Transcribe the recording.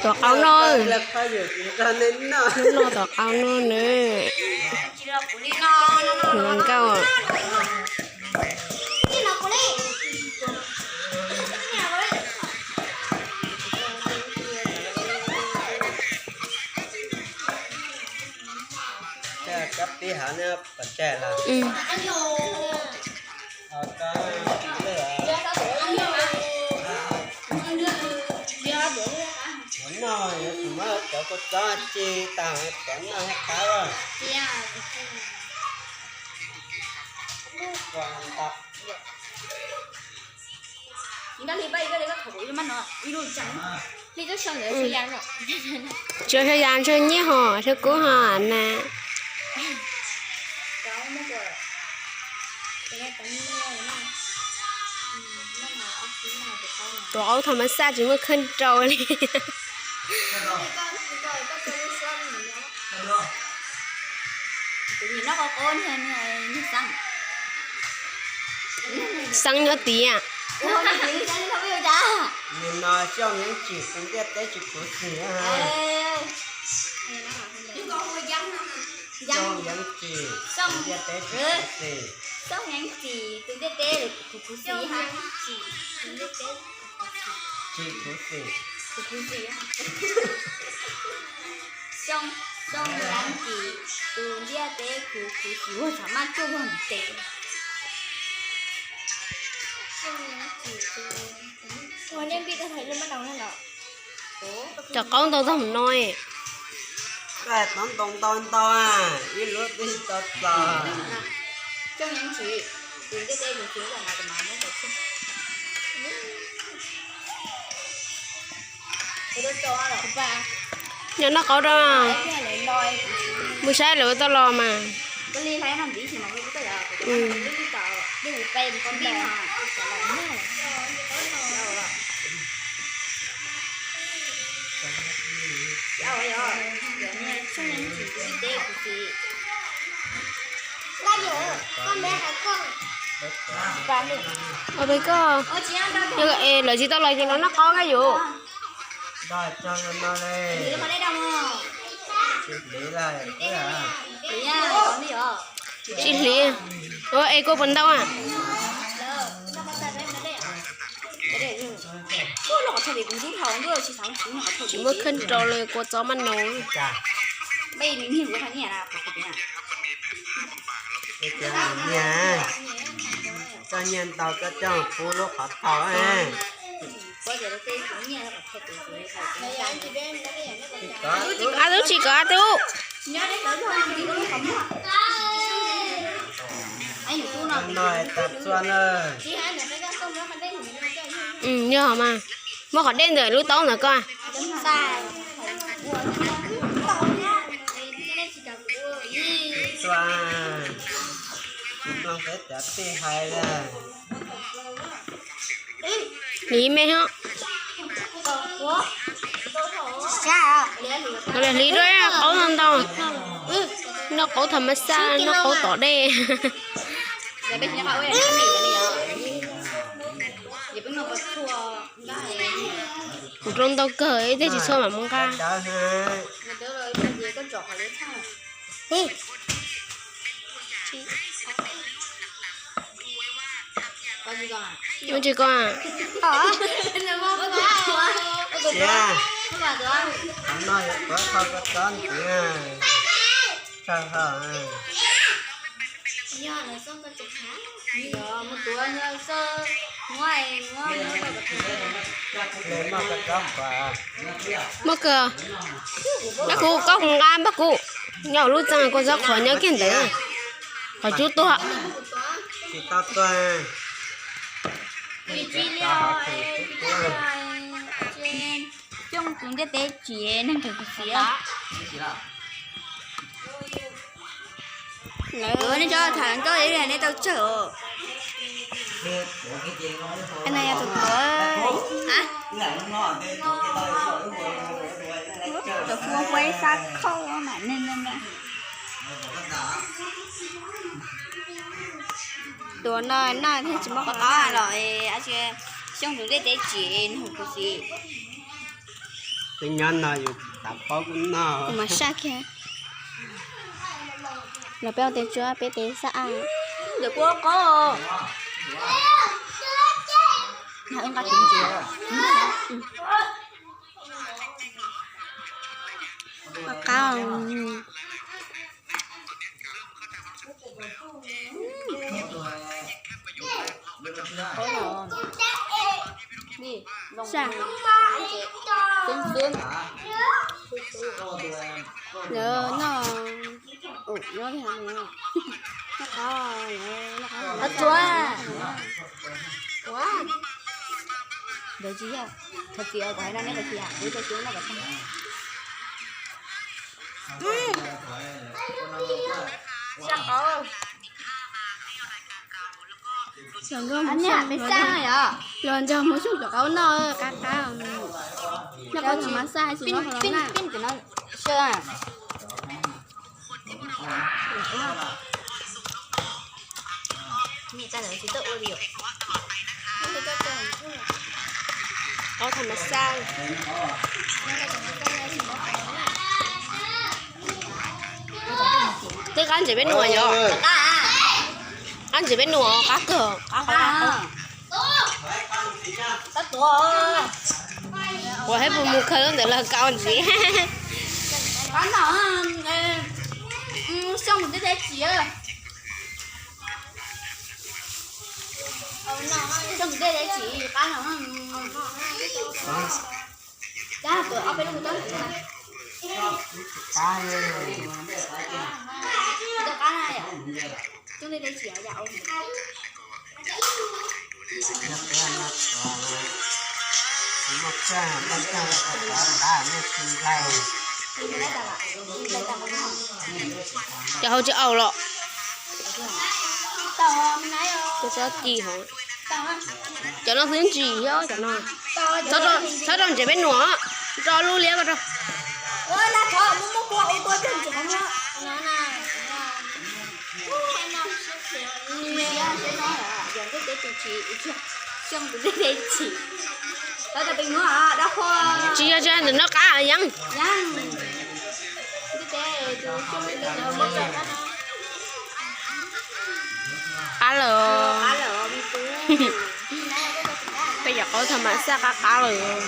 Tom qau no, no tom qau no na. Nkauj. Ua no yuav tsum muab cov kua txob ci tas cov no qab. Tsuas yog yas ntshe nyiaj ho ntshe kub ho na. Tus aub thaum mas xaj tsis muaj khawb rau li. Xeeb nyob tid. Nim no Xyooj Yeeb Tsim tus ntiaj teb tsis khuv xim. Xyooj Yeeb Tsim tus ntiaj teb tsis khuv xim. Xyooj Yeeb Tsim tus ntiaj teb khuv xim ha. Tsis khuv xim. Xyooj Yeeb Tsim tus ntiaj teb khuv xim ua thaum maj cuaj vog ntev. Cov qaub ntau tag no. Koj ntoo ntau ntau, ib lub twb tsis tau txog. Nyob noj qaub rau, mus saib lawv tau los mas. Ua peb koj, es lawv tsis tau los ces los noj qaub koj yus. Tsis hliv. Ua es koj puas ntau a? Tsis muaj khawb rau li kua txob maj no. Koj nyiaj ntau koj coj pub lub qhov thau. Ab tub tsis kov ab tub. Yog mas, muab qhov dej ntawm lub taub ntawd koj. Hliv me os. Hliv rau qaub ntau ntau. Noj qaub tham mas xaj, noj qaub tom dej. Kuv rau ntau kawg, ib teg tsis txhua mam mus nqa. Ua tsis koj. Muab kawg, npaj kuv, koj mus nqa npaj kuv. Nyob lub txeeg kua txob qhuav nyob kiag ntawd. Qhov cub tuag. Xyooj tus ntiaj teb tsim neeg kawg khuv xim. Nej cov tham nkauj nej tau tsawg os. Tus tuav, tus hu hu ib sab khauj mam neeg no. Tuav no noj thiaj tsis muaj qhov qaub los. Xyooj tus ntiaj teb tsim neeg kawg khuv xim. Tej nyob no yus xav paub kuj noj. Mas saj kiag. Los peb ua tes tsuab, peb tes xab a. Ntawm kuv qaub. Nqa tus ntsia. Qab qab. Saj. Lawv noj, noj qab, noj qab. Ntawd tsis yog, thov txiv kuv hais no nej cia kuv tsis noj kom tag. Los nrog Hmoob Xyooj cov qaub noj qab qab. Noj qaub thaum mas xaj tsis noj qhov los na. Qaub thaum mas xaj. Tej qab ntses peb nuam yog. Qab ntses peb nuam qab kawg. Ua hais puas mus khaws lub ntawd los kau ntxiv. Qab no, xyoo mus tej tej tsis. Xyoo mus tej tej tsis qab no. Cab tuav ob peb lub tob. Coob tej tej tsis yam. Cov hauv tsis aus los. Cov tsob ci hauv. Cov no xwb ntsim thiab cov no. Txhob rau ntses peb nuam, rau lub liab ko rau. Tsis yog, tsis yog ntawm no qab yeeb. Qab lawm. Peb cov qaub thaum mas xaj qab qab lawm.